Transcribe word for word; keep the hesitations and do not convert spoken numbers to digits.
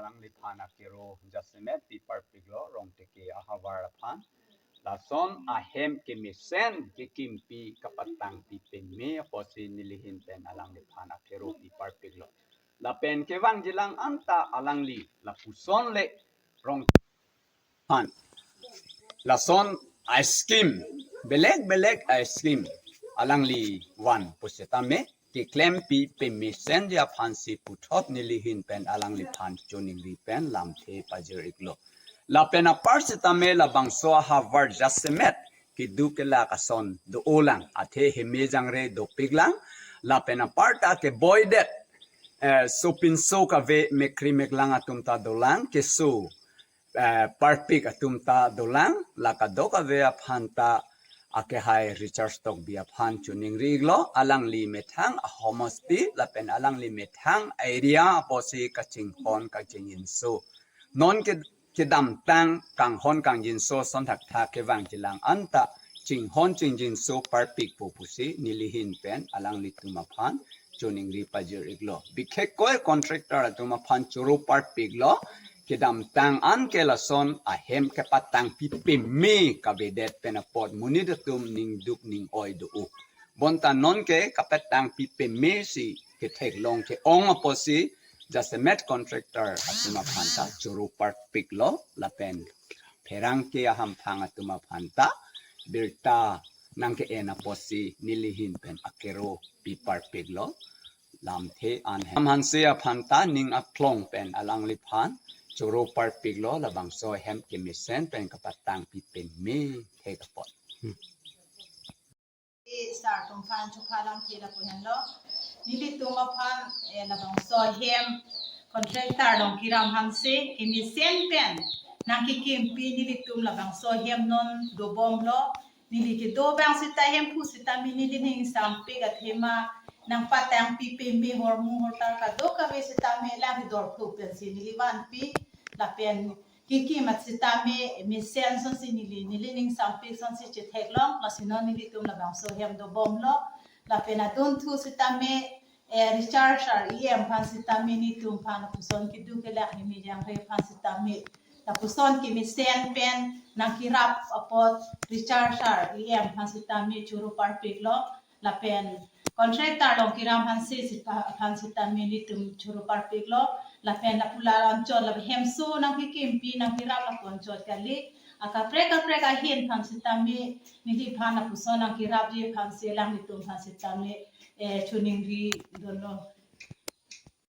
Alangliphan akero jasemet pi parpiklo, Rongteke ahavar aphan. Lason ahem kemesen kekimpi kapatangpi peme apotsi nelihin pen alangliphan akero pi parpiklo. Lapen kevangjilang anta alangli lapuson le Rong phan. Lason a-scheme, belek belek a-scheme alangli van pusitame keklempi pemesenji aphansi puthot nelihin pen alangliphan choningri pen lamthe pajir-iklo. Lapen apar sitame labangso ahavar jasemet keduk kelak ason do-olang, athe heme jangre dopiklang. Lapen aparta keboidet, eh, sopinso kave mekri meklang atum ta dolang, keso eh, parpik atum ta dolang, la kadokave aphan ta akehai Richard Tokbi aphan choningri-iklo, alangli methang ahomosti lapen alangli methang area apotsi kachinghon kachingjinso. Non ke kedamtang kanghon kangjinso ason thakthak kevangjilang anta chinghon chingjinso parpikpo pusi nelihin pen alanglitum aphan choningri pajir-iklo. Bikhekkoi contractor atum aphan choro parpiklo, kedamtang an ke lason ahem kepatangpi peme kavedet pen apot monit atum ningduk ning-oi do-o. Bonta non ke kapatangpi pemesi ketheklong ke-ong apotsi jasemet contractor atum aphan ta choro parpiklo, lapen pherangke ahamphang atum aphan ta birta nangke-en apotsi nelihin pen akero pi parpiklo. Lamthe an hem Hanse aphan ta ning aklong pen alangliphan choro parpiklo, labangso hem kemesen pen kapatangpi peme thek apot. Sir atum aphan chupha lamthe lapu henlo. Nelitum aphan, eh, labangso hem contractor Longkiram Hanse kemesen pen nangkekimpi nelitum labangso hem non dobomlo. Neli kedo abang sita hemphu sitame neli ning sampik athema nangpatangpi peme hormu hortar kadokave sitame lang kedor phu pensi neli vanpi, lapen kekim at sitame mesen asonsi neli, neli ning sampik asonsi chetheklong, lasi non nelitum labangso hem dobomlo. Lapen adunthu sitame, eh, Richard sir E M aphan sitame nelitum aphan lapuson keduk kelak heme jangre aphan sitame lapuson kemesen pen nangkerap apot Richard sir E M aphan sitame choro parpiklo. Lapen contractor Longkiram Hanse sita aphan sitame nelitum choro parpiklo. Lapen lapu la anchot lapen hemso nangkekimpi nangkerap lapu anchot kali, akaprek kaprek ahin aphan sitame neliphan lapuson nangkerapji aphansi alanglitum aphan sitame, eh, choningri dunlo.